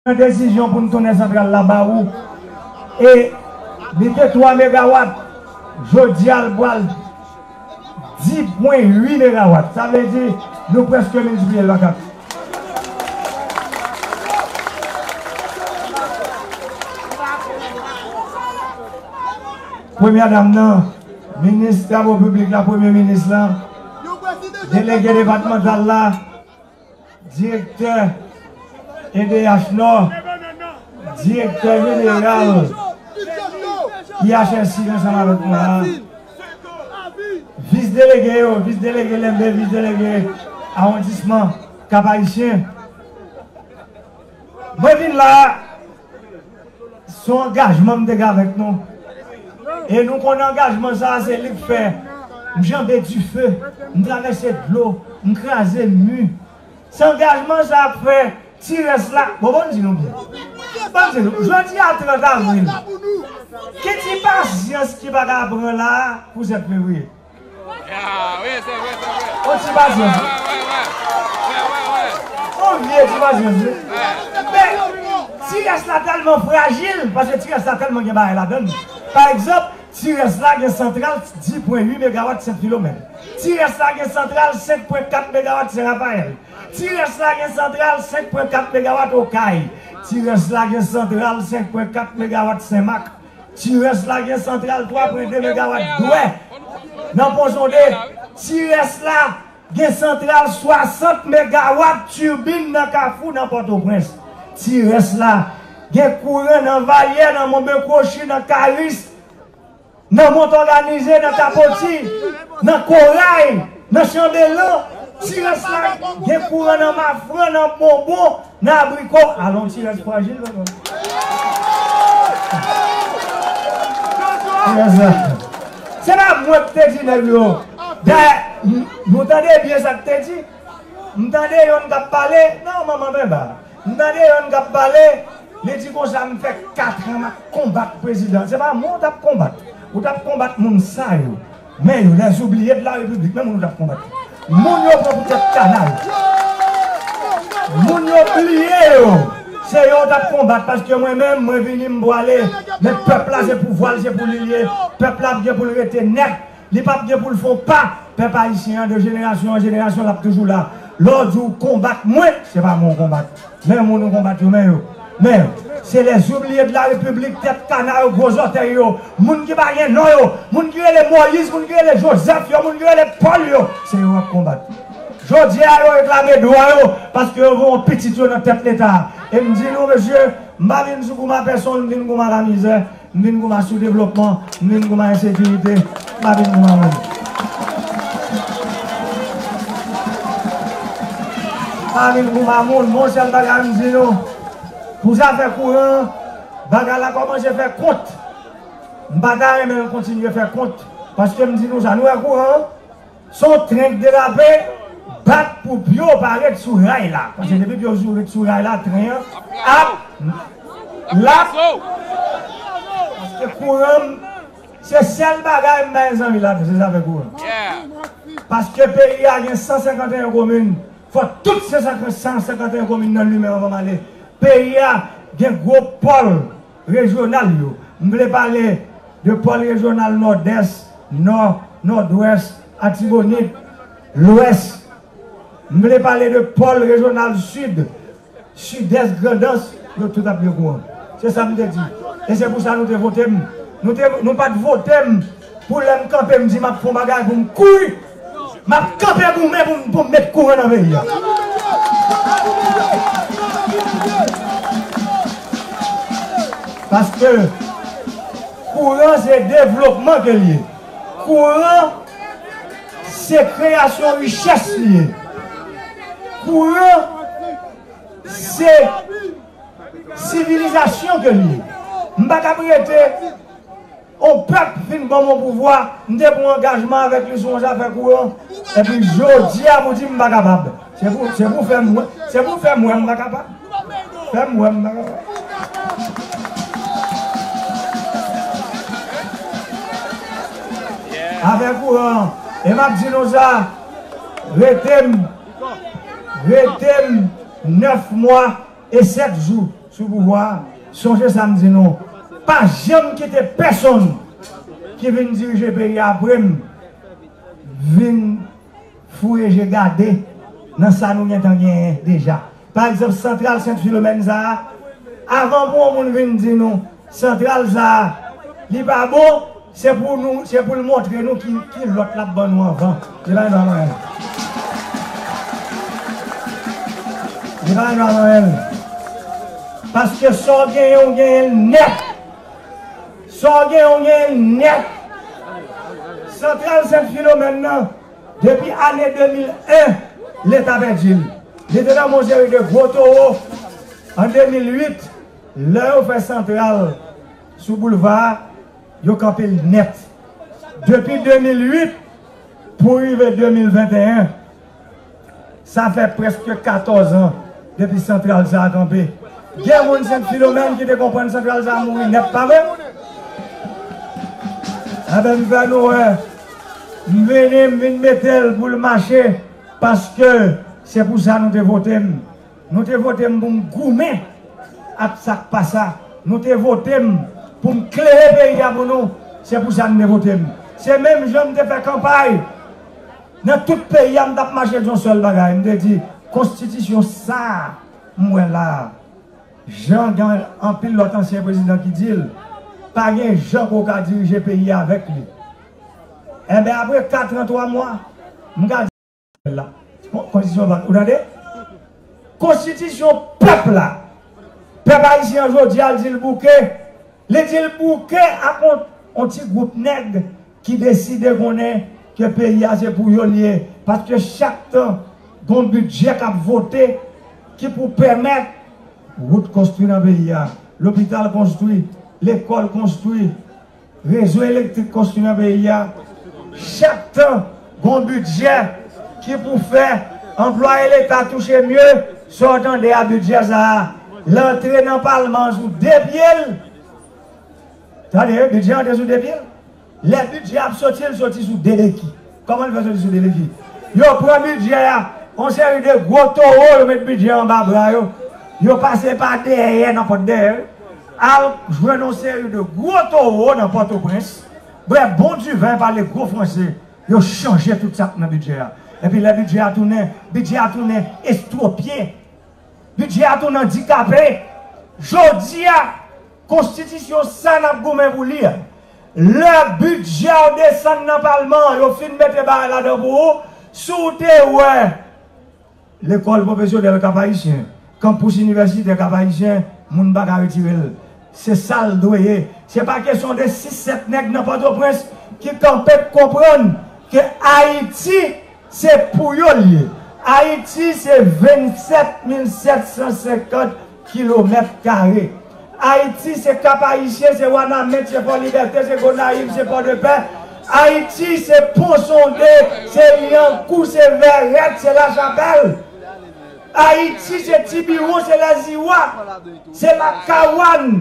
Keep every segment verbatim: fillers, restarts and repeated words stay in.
Pran desizyon pou n tounen santral la ba ou. E li te twa megawat, jodi a l pral dis pwen uit megawat. Sa vle di, nou prèske miltipliye l pa kat. Premyè dam nan, minis travo piblik la, premye minis la, delege depatmantal la, direktè E D H Nò, direktè jeneral I H S I ansanm avèk mwen la, vis delege yo, vis delege Lèmbe, vis delege awondisman Kap Ayisyen. Mwen vin la a, se yon angajman m te gen avèk nou. E nou konnen angajman sa a, se li k fè m janbe dife, m travèse dlo, m kraze mi. Se angajman sa a k fè ti rès la, bon, bon, di nou byen. Bon, di nou, jodi a trant avril, ki ti pasyans ki pa ka pran la a pou sèt fevriye? Ah, wi, se vre, se vre. On ti pasyans, wi. Wi, wi, wi. Wi, wi, wi. On vye ti pasyans, wi. Wi. Men, ti rès la tèlman frajil, paske ti rès la tèlman gen bagay ladan l. Pa egzanp, ti rès la gen santral dis pwen uit megawat Sent Filomèn. Ti rès la gen santral senk pwen kat megawat Sen Rafayèl. Ti rès la gen santral senk pwen kat megawat Okay. Ti rès la gen santral senk pwen kat megawat Senmak. Ti rès la gen santral twa pwen de megawat Dwè nan Pon Sonde. Ti rès la gen santral swasant megawat tibin nan Kafou nan Pòtoprens. Ti rès la gen kouran nan Valyè, nan Monben Kwochi, nan Karis, nan Mont Òganize, nan Tapoti, nan Koray, nan Chanbelan. Ti rès la gen kouran nan Mafran, nan Bonbon, nan Abriko. Alon ti rès frajil, non, non. Ti rès la. Se pa mwen ki te di nèg yo. Dayè, n-, nou tande byen sa k te di. M tande yonn k ap pale. Non, manman, men ba. M tande yonn k ap pale, li di konsa, "M fè katran m ap konbat prezidan." Se pa mwen w t ap konbat. Ou t ap konbat moun sa yo. Men yo, les oubliés de la République, men moun ou t ap konbat. Moun yo pran pou tèt kanal. Moun yo bliye yo. Se yo w t ap konbat, paske mwen menm, mwen vini, m pwale. Men pèp la, se pouvwa l, se pou li l ye. Pèp la ap gen pou l rete nèt. Li p ap gen pou l fè yon pa. Pèp ayisyen an, de jenerasyon an jenerasyon, l ap toujou la. Lè w di w konbat mwen, se pa mwen w konbat. Men moun ou konbat yo, men yo. Men yo. Se les oubliés de la République, tèt kana yo, gwo zòtèy yo. Moun ki pa gen non yo. Moun ki rele Moyiz, moun ki rele Jozèf yo, moun ki rele Pòl yo. Se yo w ap konbat. Jodi a, yo reklame dwa yo, paske yo voye yon pitit yo nan tèt Leta. E m di nou, mesye, m pa vin sou kouman pèsonn, m vin kouman la mizè. M vin kouman soudevlopman, m vin kouman ensekirite, m pa vin kouman moun. M pa vin kouman moun, men yon sèl bagay m di nou, pou zafè kouran, bagay la kòmanse fè kont. M pa ta renmen l kontinye fè kont, paske m di nou sa, nou wè kouran an, se yon tren k derape, bat pou pye w pa ret sou ray la. Paske depi pye w sou ret sou ray la, tren an ap, l ap. Paske kouran m, se sèl bagay m bay zanmi la, se zafè kouran. Paske peyi a gen san senkanteyen komin, fò tout se san senkanteyen komin nan limen anvan m ale. Peyi a gen gwo pòl rejyonal yo. M vle pale de pòl rejyonal Nòdès, Nò, Nòdwès, Atibonit, Lwès. M vle pale de pòl rejyonal Sid, Sidès, Grandans, yo tout ap gen kouran. Se sa m te di. E se pou sa nou te vote m. Nou te, nou pa t vote m pou lè m kanpe m di m ap fè yon bagay pou m kouri. M ap kanpe goumen pou m, pou m met kouran nan peyi a. Paske kouran se devlopman ke l ye. Kouran se kreyasyon richès li ye. Kouran se sivilizasyon ke l ye. M pa t ap rete yon pèp fin ban m yon pouvwa, m te pran angajman avèk li sou yon zafè kouran. Epi jodi a pou di m pa kapab. Se pou, se pou fè m wè, se pou fè m wè m pa kapab. Fè m wè m pa kapab. Afè kouran an, e m ap di nou sa, rete m, rete m nèf mwa e sèt jou. sou pouvwa, sonje sa m di nou, pa janm kite pèsonn ki vin dirije peyi a apre m vin foure je gade nan sa nou gentan genyen deja. Pa egzanp, santral Sent Filomèn sa a, avan pou yon moun vin di nou santral sa a, li pa bon, se pou nou, se pou l montre nou ki, ki lòt l ap ban nou anvan. Li pa gen dwa ban anyen. Li pa gen dwa ban anyen. Paske sa w genyen, w genyen l nèt. Sa w genyen, w genyen l nèt. Santral Sent Filomèn nan, depi ane de mil en, Leta pèdi l. Li te nan men yon seri de gwo towo. An de mil uit, lè yo fè santral sou boulva a, yo kanpe l nèt. Depi de mil uit pou rive de mil venteyen, sa fè prèske katòz an depi santral sa a kanpe. Gen moun Sent Filomèn ki te konprann santral sa a mouri nèt, pa vre? Enben, m fè nou wè, m vini, m vin mete l pou l mache, paske se pou sa nou te vote m. Nou te vote m pou m goumen ak sa k pa sa. Nou te vote m pou m klere peyi a pou nou. Se pou sa nou te vote m. Se menm jan m te fè kanpay nan tout peyi a, m t ap mache di yon sèl bagay. M te di, konstitisyon sa a m wè la a, jan gen anpil lòt ansyen prezidan ki di l, pa gen jan pou w ka dirije peyi a avèk li. Enben, apre kat an twa mwa, m ka la. Konstitisyon pa, ou tande? Konstitisyon pèp la. Pèp ayisyen an jodi a, l di l bouke. Li di l bouke ak on, on ti gwoup nèg ki deside konnen ke peyi a se pou yo l ye. Paske chak tan, gon bidjè k ap vote ki pou pèmèt wout konstwi nan peyi a, lopital konstwi, lekòl konstwi, rezo elektrik konstwi nan peyi a. Chak tan, gon bidjè ki pou fè anplwaye Leta touche mye, sa w tande a, bidjè sa a, l antre nan palman an sou de pye l. Tande, bidjè antre sou de pye l. Lè bidjè ap soti, l soti sou de beki. Kòman l fè soti sou de beki? Yo pran bidjè a, yon seri de gwo towo, yo met bidjè anba bra yo. Yo pase pa dèyè, nan pòt dèyè. Al jwenn yon seri de gwo towo nan Pòtoprens, bwè bon diven, pale gwo franse, yo chanje tout sa k nan bidjè a. Epi lè bidjè a tounen, bidjè a tounen estwopye. Bidjè a tounen andikape. Jodi a, konstitisyon sa n ap goumen pou li a, lè bidjè a desann nan palman an, yo fin mete bagay ladan pou ou, si w te wè lekòl pwofesyonèl Kap Ayisyen, kanpis inivèsitè Kap Ayisyen, moun pa ka retire l. Se sa l dwe ye. Se pa kesyon de sis sèt nèg nan Pòtoprens ki kanpe k konprann ke Ayiti se pou yo l ye. Ayiti se vennsèt mil sèt san senkant kilomèt kare. Ayiti se Kap Ayisyen, se Wanament, se Fò Libète, se Gonayv, se Pòdepè. Ayiti se Pon Sonde, se Lyankou, se Vèrèt, se Lachapèl. Ayiti se Tibiwon, se Lèziwa, se Lakawann.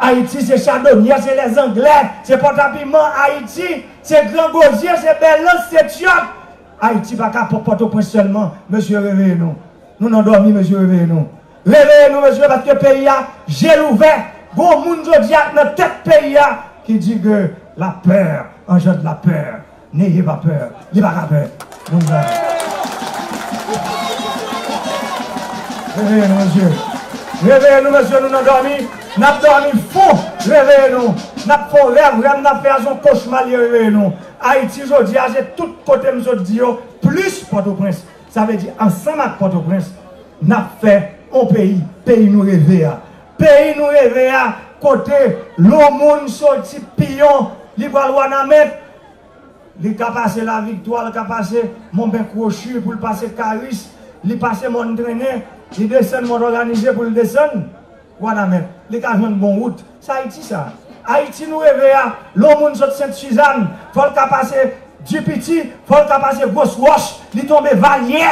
Ayiti se Chadonyè, se Lèzanglè, se Pòtapiman. Ayiti se Gran Gozye, se Bèlans, se Tyòt. Ayiti pa ka Pò-, Pòtoprens sèlman. Mesye, reveye nou. Nou nan dòmi, mesye, reveye nou. Reveye nou, mesye, paske peyi a, je l ouvè. Gon moun jodi a nan tèt peyi a ki di ke la peur engendre la peur. N'ayez pas peur. Li pa ka pè. Moun sa. Reveye nou, mesye. Reveye nou, mesye, nou nan dòmi. N ap dòmi fon. Reveye nou. N ap fè yon rèv, rèv n ap fè a se yon kochma li ye, reveye nou. Ayiti jodi a, se tout kote m sot di yo, plis Pòtoprens. Sa vle di, ansanm ak Pòtoprens, n ap fè yon peyi, peyi nou reve a. Peyi nou reve a, kote yon moun soti Piyon, li pral Wanament, li ka pase Laviktwa, li ka pase Mòn Ben Kwochi pou l pase Karis, li pase Mòn Trennen, li desann Mòn Òganize pou l desann Wanament. Li ka jwenn bon wout. Se Ayiti sa. Ayiti nou reve a, lè yon moun sot Sent Sizann, fò l ka pase Dipiti, fò l ka pase Gwo Wòch, li tonbe Valyè,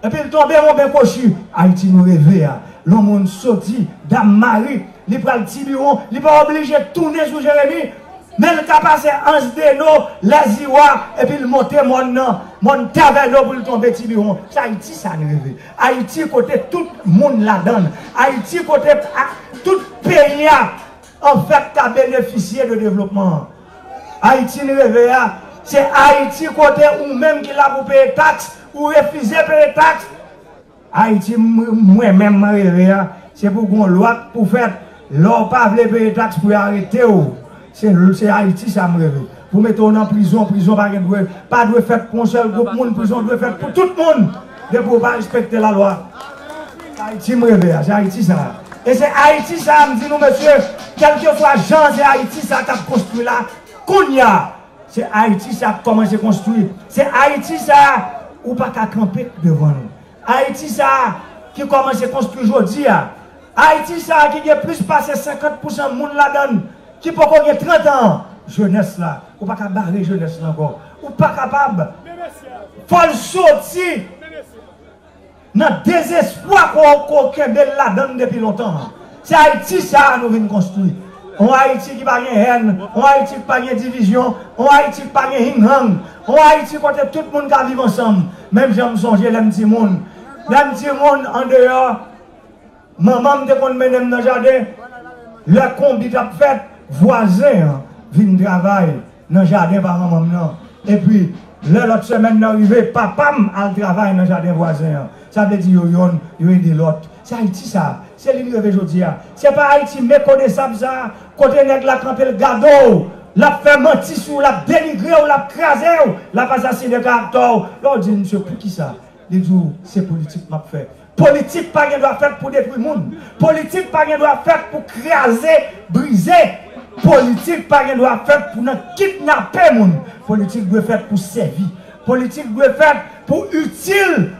epi l tonbe Mòn Ben Kwochi. Ayiti nou reve a, lè yon moun soti Dam Mari, li pral Tibiwon, li pa oblije tounen sou Jeremi, men l ka pase Ansdeno, Lèziwa, epi l monte mòn nan, Mòn Tavèno pou l tonbe Tibiwon. Se Ayiti sa n reve. Ayiti kote tout moun ladan l. Ayiti kote a, tout peyi a, anfèt, ka benefisye de devlopman an. Ayiti n reve a, se Ayiti kote ou menm ki la pou peye taks, ou refize peye taks, Ayiti, m-, mwen menm, mwen reve a, se pou gon lwa k pou fèt. Lè w pa vle peye taks, pou yo arete w. Se, se Ayiti sa m reve. Pou mete w nan prizon, prizon pa gen dwe, pa dwe fèt pou yon sèl gwoup moun, prizon dwe fèt pou tout moun. Depi w pa respekte lalwa. Se Ayiti m reve a, se Ayiti sa. E se Ayiti sa, m di nou, mesye, kèlkeswa jan, se Ayiti sa k ap konstwi la, kounye a. Se Ayiti sa ap kòmanse konstwi. Se Ayiti sa ou pa ka kanpe devan l. Ayiti sa ki kòmanse konstwi jodi a. Ayiti sa ki gen plis pase senkant pousan moun ladan l ki poko gen trant an. Jenès la, ou pa ka bare jenès la ankò. Ou pa kapab. Fò l soti nan dezespwa ke w, ke w kenbe l ladan l depi lontan an. Se Ayiti sa a nou vin konstwi. Yon Ayiti ki pa gen hèn, yon Ayiti ki pa gen divizyon, yon Ayiti ki pa gen hinghang, yon Ayiti kote tout moun ka viv ansanm. Menm jan m sonje lè m timoun. Lè m timoun andeyò, manman m te konn mennen m nan jaden. Lè konbit ap fèt, vwazen an vin travay nan jaden pa manman m nan. Epi, lè lòt semèn nan rive, papa m al travay nan jaden vwazen an. Sa vle di yo yonn, yo ede lòt. Se Ayiti sa. Se li n reve jodi a. Se pa Ayiti mekonesab sa, kote nèg la kanpe l gade w, l ap fè manti sou w, l ap denigre w, l ap kraze w, l ap asasinen karaktè w. Lè w di l, "Mesye, poukisa?" Li di w, "Se politik m ap fè." Politik pa gen dwa fèt pou detwi moun. Politik pa gen dwa fèt pou kraze, brize. Politik pa gen dwa fèt pou nan kidnape moun. Politik dwe fèt pou sèvi. Politik dwe fèt pou itil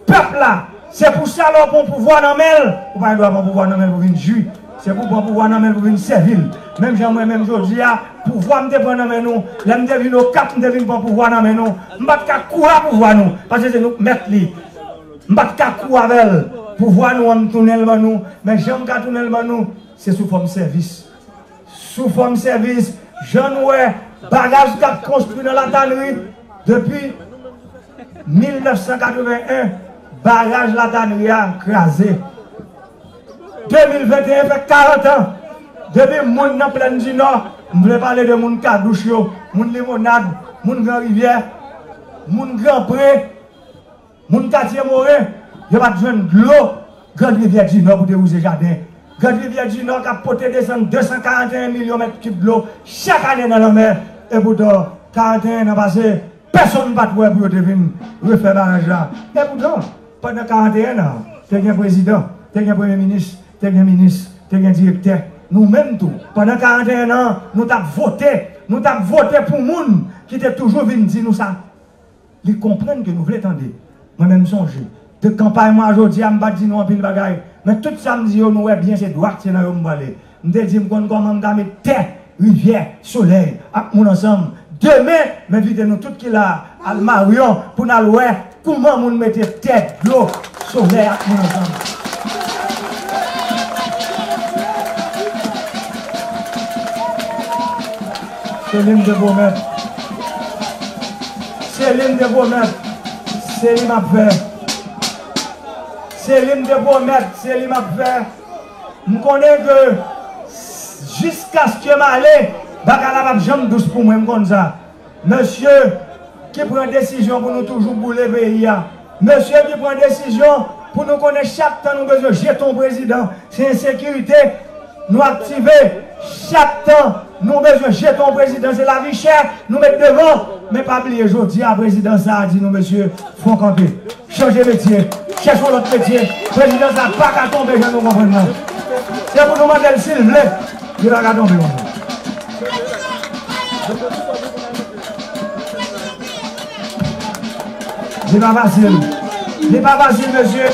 pèp la. Se pou sa lè w pran pouvwa nan men l, ou pa gen dwa pran pouvwa nan men l pou vin jwi. Se pou pran pouvwa nan men l pou vin sèvi l. Menm jan mwen menm jodi a, pouvwa m te pran nan men nou, lè m te vin Okap, m te vin pran pouvwa nan men nou. M pa t ka kouri a pouvwa nou, paske se nou k mèt li. M pa t ka kouri avè l. Pouvwa nou an, m tounen l ban nou, men jan m ka tounen l ban nou, se sou fòm sèvis. Sou fòm sèvis, jan nou wè baraj k ap konstwi nan Latanri depi mil nèf san katreven en, baraj Latanri a kraze. De mil venteyen fè karant an depi moun nan Plèn di Nò, m vle pale de moun Kadouch yo, moun Limonad, moun Gran Rivyè, moun Gran Pre, moun Katye Moren, yo pa t jwenn dlo Grand Rivière du Nord pou te wouze jaden. Grand Rivière du Nord k ap pote desann de san karanteyen milyon mèt kib dlo chak ane nan lanmè. Epoutan, karanteyen an pase, pèsonn pa t wè pou yo te vin refè baraj la. Epoutan, pandan karanteyen an, te gen prezidan, te gen premye minis, te gen minis, te gen direktè. Nou menm tou, pandan karanteyen an, nou t ap vote, nou t ap vote pou moun ki te toujou vin di nou sa. Li konprann ke nou vle tande. Mwen menm, m sonje, de kanpay mwen a jodi a, m pa t di nou anpil bagay. Men tout sa m di yo, nou wè byen, se dwat, se nan yo m prale. M te di, m konn kòman m ka met tè, rivyè, solèy ak moun ansanm. Demen, m envite nou tout ki la a al Maryon pou n al wè kouman moun mete tè, dlo, solèy ak moun ansanm. Se li m te pwomèt. Se li m te pwomèt. Se li m ap fè. Se li m te pwomèt. Se li m ap fè. M konnen ke jiskaske m ale, bagay la p ap janm dous pou mwen. M konn sa. Mesye ki pran desizyon pou nou toujou boule peyi a. Mesye ki pran desizyon pou nou konnen chak tan nou bezwen jete yon prezidan, se ensekirite nou aktive. Chak tan nou bezwen jete yon prezidan, se lavi chè nou met devan. Men pa bliye, jodi a, prezidan sa a di nou, mesye, fò kanpe. Chanje metye. Chèche yon lòt metye. Prezidan sa a pa ka tonbe jan nou konprann nan. Se pou nou mande l si l vle. Li pa ka tonbe konsa. Li pa fasil. Li pa fasil, mesye.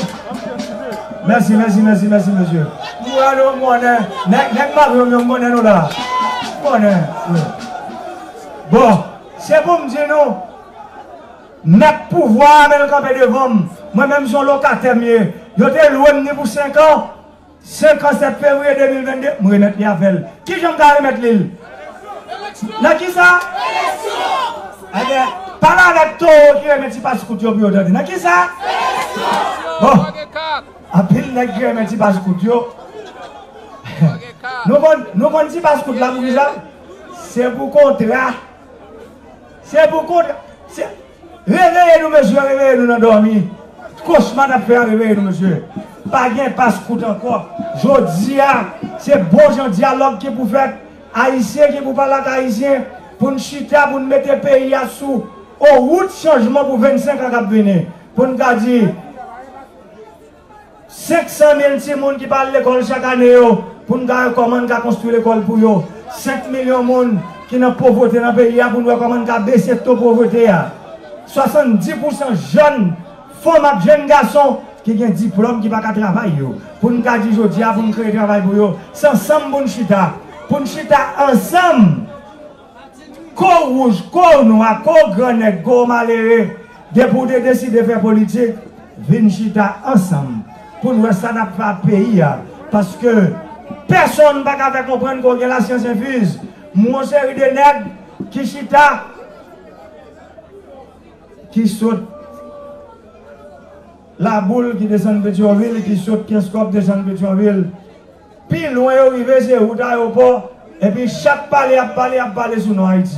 Mèsi, mèsi, mèsi, mèsi, mesye. M wè nou, m konnen. Nèg, nèg Maryon yo, m konnen nou la. M konnen. Wi. Bon, se pou m di nou, mèt pouvwa a, men l kanpe devan m. Mwen menm, se yon lokatè m ye. Yo te lwe m ni pou senk an. Senk an, sèt fevriye de mil vennde, m remèt li avè l. Kijan m ka remèt li l? Nan kisa? Ebyen, Pale avèk towo ki renmen ti paskout yo pou yo tande. Nan kisa? Bon, anpil nèg ki renmen ti paskout yo. Nou konn, nou konn ti paskout la pou kisa? Se pou kontra. Se pou kontra. Se, reveye nou, mesye, reveye nou nan dòmi. Kochma n ap fè a, reveye nou, mesye. Pa gen paskout ankò. Jodi a, se bon jan dyalòg ki pou fèt. Ayisyen ki pou pale ak Ayisyen, pou n chita, pou n mete peyi a sou on wout chanjman pou vennsenk an k ap vini. Pou n ka di, senk san mil timoun ki pa al lekòl chak ane yo, pou n ka wè kòman n ka konstwi lekòl pou yo. Senk milyon moun ki nan povrete nan peyi a, pou n wè kòman n ka bese to povrete a. Swasanndis pousan jèn fanm ak jèn gason ki gen diplòm ki pa ka travay yo. Pou n ka di jodi a, pou n kreye travay pou yo. Se ansanm pou n chita. Pou n chita ansanm. Ko wouj, ko nwa, ko grannèg, ko malere, depi w te deside fè politik, vin chita ansanm pou n wè sa n ap fè ak peyi a. Paske pèsonn pa ka fè konprann ke w gen lasyans enfiz. M wè yon seri de nèg ki chita, ki sot Laboul, ki desann Petyonvil, ki sot Kenskòf, desann Petyonvil. Pi lwen yo rive, se wout ayewopò. Epi chak pale y ap pale, y ap pale sou non Ayiti.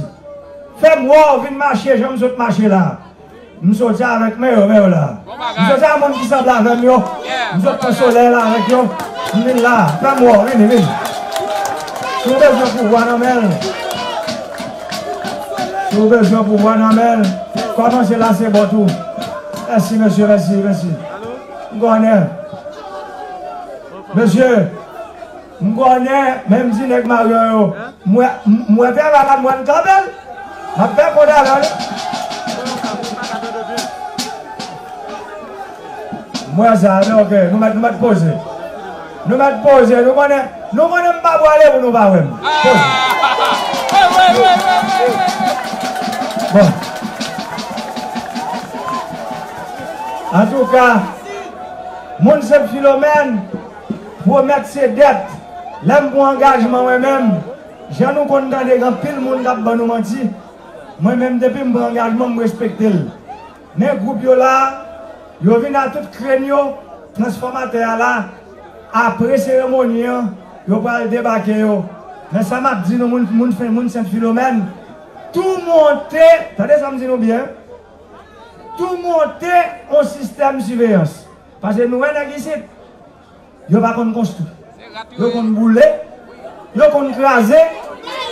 Fè m wè w vin mache jan m sot mache la. M soti avèk men yo, men yo la. M soti a moun ki sanble avè m yo. M sot pran solèy la avèk yo. M vin la. Fè m wè w, vini, vini. Si w bezwen pouvwa nan men l, si w bezwen pouvwa nan men l, kòmanse lase bòt ou. Mèsi, mesye, mèsi, mèsi. M konnen. Mesye, m konnen, men m di nèg Maryon yo, m wè, m wè travay la, m wè n kanpe l. M ap fè kont avè l. M wè sa, men ok, nou mèt, nou mèt poze. Nou mèt poze, nou konnen, nou konnen m pa pwale pou nou pa wè m. Poze. Bon. Antouka, moun Sent Filomèn, pwomèt se dèt. Lè m pran angajman mwen menm, jan nou konn tande gen anpil moun k ap ban nou manti, mwen menm depi m pran angajman m respekte l. Men gwoup yo la, yo vin a tout krenn yo, transfòmatè a la, apre seremoni an, yo pral debake yo. Men sa m ap di nou, moun, moun, moun Sent Filomèn, tou monte, tande sa m di nou byen, tou monte on sistèm siveyans. Paske nou wè nèg isit, yo pa konn konstwi. Yo konn boule, yo konn kraze,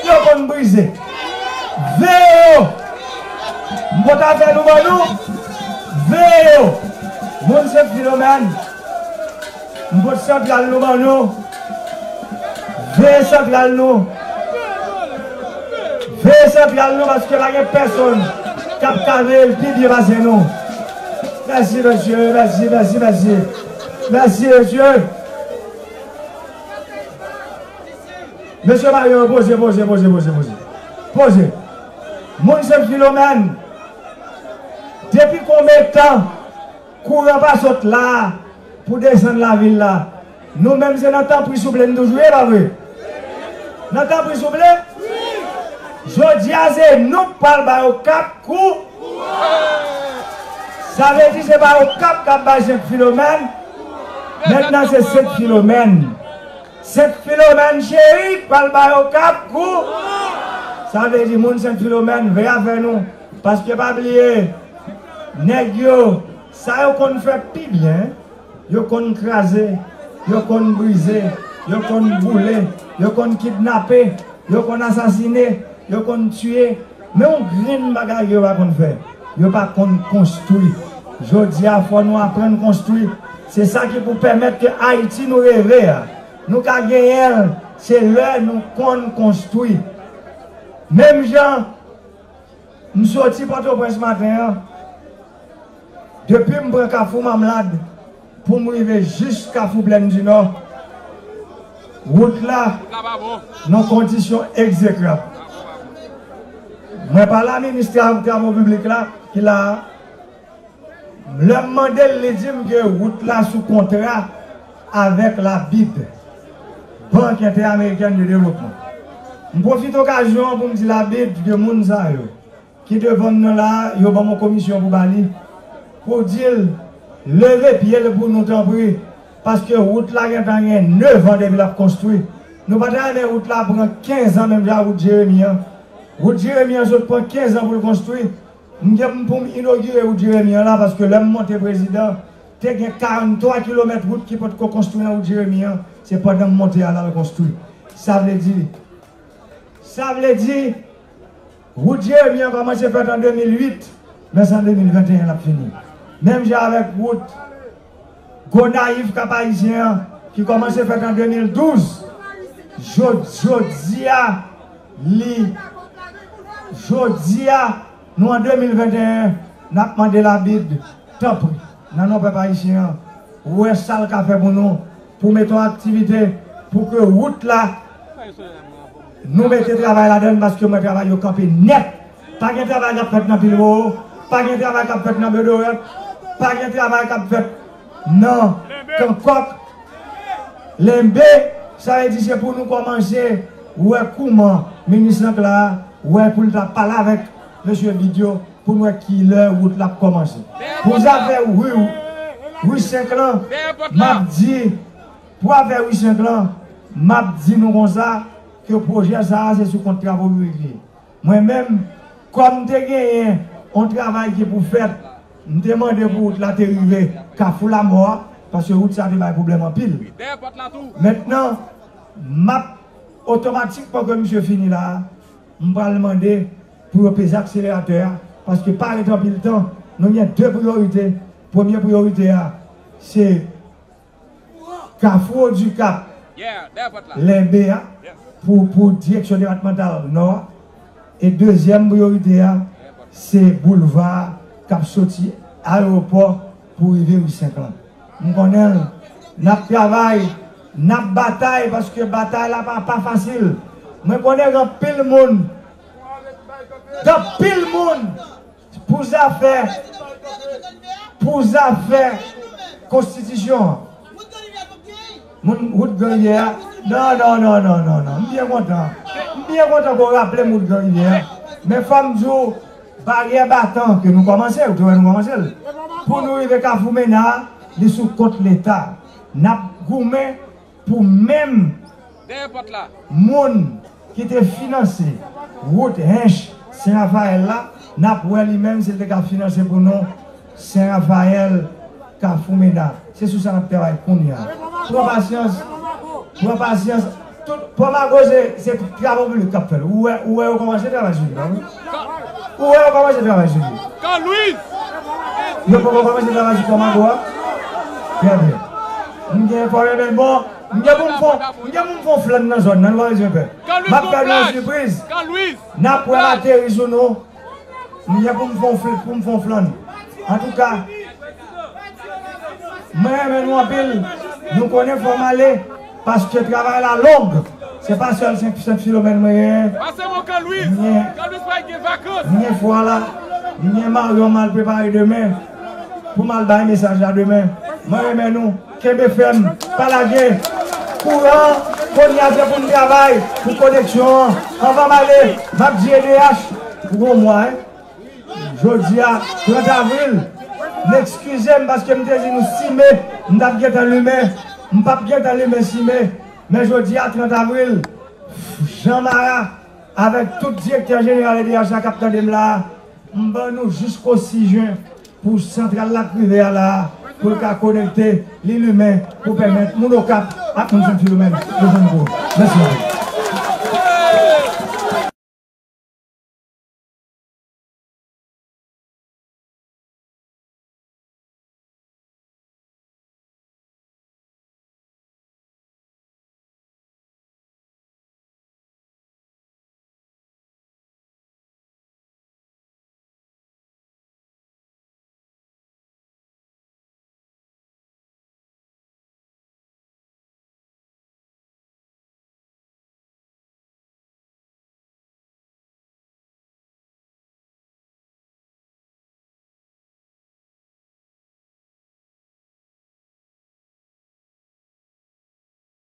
yo konn brize. Veye yo! M pot afè nou ban nou, veye yo! Moun Sent Filomèn, m pot santral nou ban nou. Veye santral nou. Veye santral nou paske pa gen pèsonn k ap ka veye l pi byen pase nou. Mèsi, mesye, mèsi, mèsi, mèsi. Mèsi, mesye. Mesye Maryon, poze, poze, poze, poze, poze. Poze. Moun Sent Filomèn, depi konbyen tan kouran pa sot la pou desann lavil la? Nou menm se nan tanpri souple n toujou ye, pa vre? Nan tanpri souple? Jodi a se nou k pral ba yo kap kou. Sa vle di se pa Okap k ap bay Sent Filomèn. Mentnan se Sent Filomèn. Sent Filomèn cheri k pral bay Okap kou. Sa vle di moun Sent Filomèn veye afè nou. Paske pa bliye, nèg yo, sa yo konn fè pi byen, yo konn kraze, yo konn brize, yo konn boule, yo konn kidnape, yo konn asasine, yo konn tiye. Men yon grenn bagay yo pa konn fè, yo pa konn konstwi. Jodi a, fò nou aprann konstwi. Se sa ki pou pèmèt ke Ayiti nou reve a, nou ka genyen l, se lè nou konn konstwi. Menm jan m soti Pòtoprens maten an, depi m pran Kafou Mamlad pou m rive jis Kafou Plèn di Nò, wout la nan kondisyon egzekrab. Mwen pale a minis tra-, travo piblik la, ki la a. Lè m mande l, li di m ke wout la sou kontra avèk la bid, Bank Entèamerikèn de Devlopman. M pwofite okazyon an pou m di la bid ke moun sa yo, ki devan m nan la a, yo ban m yon komisyon pou ba li, pou di l leve pye l pou nou tanpri, paske wout la gentan gen nèf an depi l ap konstwi. Nou pa ta renmen wout la pran kenz an menm jan ak wout Jeremi an. Wout Jeremi an sot pran kenz an pou l konstwi. M gen pou m inogire wout Jeremi an la, paske lè m monte prezidan, te gen karanntwa kilomèt wout ki potko konstwi nan wout Jeremi an. Se pandan m monte a l al konstwi. Sa vle di, sa vle di, wout Jeremi an kòmanse fèt an de mil uit, men se an de mil venteyen l ap fini. Menm jan avèk wout Gonayiv Kap Ayisyen an, ki kòmanse fèt an de mil douz, jodi a, li, jodi a, nou an de mil venteyen, n ap mande Labib, tanpri, nan non pèp ayisyen an, wè sa l ka fè pou nou, pou mete yon aktivite, pou ke wout la, nou mete travay ladan l, paske mwen travay yo kanpe nèt. Pa gen travay k ap fèt nan Pilwowo, pa gen travay k ap fèt nan Bedorèt, pa gen travay k ap fèt nan Kankòk, Lenbe. Sa vle di se pou nou kòmanse wè kouman minis Lancla a wè pou l ta pale avèk mesye Bidyo pou n wè kilè wout la ap kòmanse. Pou zafè ri, ri senk lan, m ap di, pou afè ri senk lan, m ap di nou konsa, ke pwojè sa a se sou kont travo piblik li ye. Mwen menm, kòm m te genyen yon travay ki pou fèt, m te mande pou wout la te rive Kafou Lamò a, paske wout sa te bay pwoblèm anpil. Mentnan, m ap otomatikman ke misye fini la a, m pral mande pou yo peze akseleratè a, paske pa ret anpil tan, nou gen de priyorite. Premye priyorite a, se Kafou Odikap, Lenbe a, pou, pou direksyon depatmantal Nò a. E dezyèm priyorite a, se boulva k ap soti ayewopò pou rive ri senk lan. M konnen l, n ap travay, n ap batay, paske batay la pa, pa fasil. Mwen konnen gen anpil moun, gen anpil moun, pou zafè, pou zafè konstitisyon an. Moun wout Gran Rivyè a. Non, non, non, non, non, non. M byen kontan. M byen kontan ke w raple m wout Gran Rivyè a. Men fò m di w, baryè batan ke nou kòmanse, ou te wè nou kòmanse l. Pou nou rive Kafou Mena, li sou kont Leta. N ap goumen pou menm moun ki te finanse wout Hench Sen Rafayèl la, n ap wè li menm si l te ka finanse pou nou Sen Rafayèl, Kafou Mena. Se sou sa n ap travay kounye a. Pran pasyans, pran pasyans. Tout, Pòmago se, se travo piblik k ap fè l. Ou wè, ou wè yo kòmanse travay sou li, pa vre? Ou wè yo kòmanse travay sou li? Yo poko kòmanse travay sou Pòmago a? Trè byen. M gen enfòme, men bon, m gen pou m fon, m gen pou m fon flann nan zòn nan, nou pa bezwen pè. M ap fè nou yon sipriz. N ap wè l ateri sou nou. M gen pou m fon fl-, pou m fon flann. Antouka, mwen renmen nou anpil. Nou konnen fò m ale, paske travay la long. Se pa sèl Sen, Sent Filomèn mwen genyen. Pase mwen Kan Lwiz. Kan Lwiz pa gen vakans. M gen fwa la. M gen maryon m al prepare demen. Pou m al bay mesaj la demen. Mwen renmen nou. Kenbe fèm. Pa lage. Kouran. Kounye a se pou n travay. Pou koneksyon an. Anvan m ale, m ap di E D H. Pou yon mwa, en. Jodi a, trant avril, m ekskize m paske m te di nou sis me, m t ap gentan limen, m p ap gentan limen sis me, men jodi a, trant avril, Jean Mara, avèk tout direktè jeneral E D H la k ap tande m la a, m ban nou jisko sis jen pou santral la k rive a la a, pou l ka konekte, li limen, pou pèmèt moun Okap ak moun Sent Filomèn yo jwenn kouran. Mèsi anpil.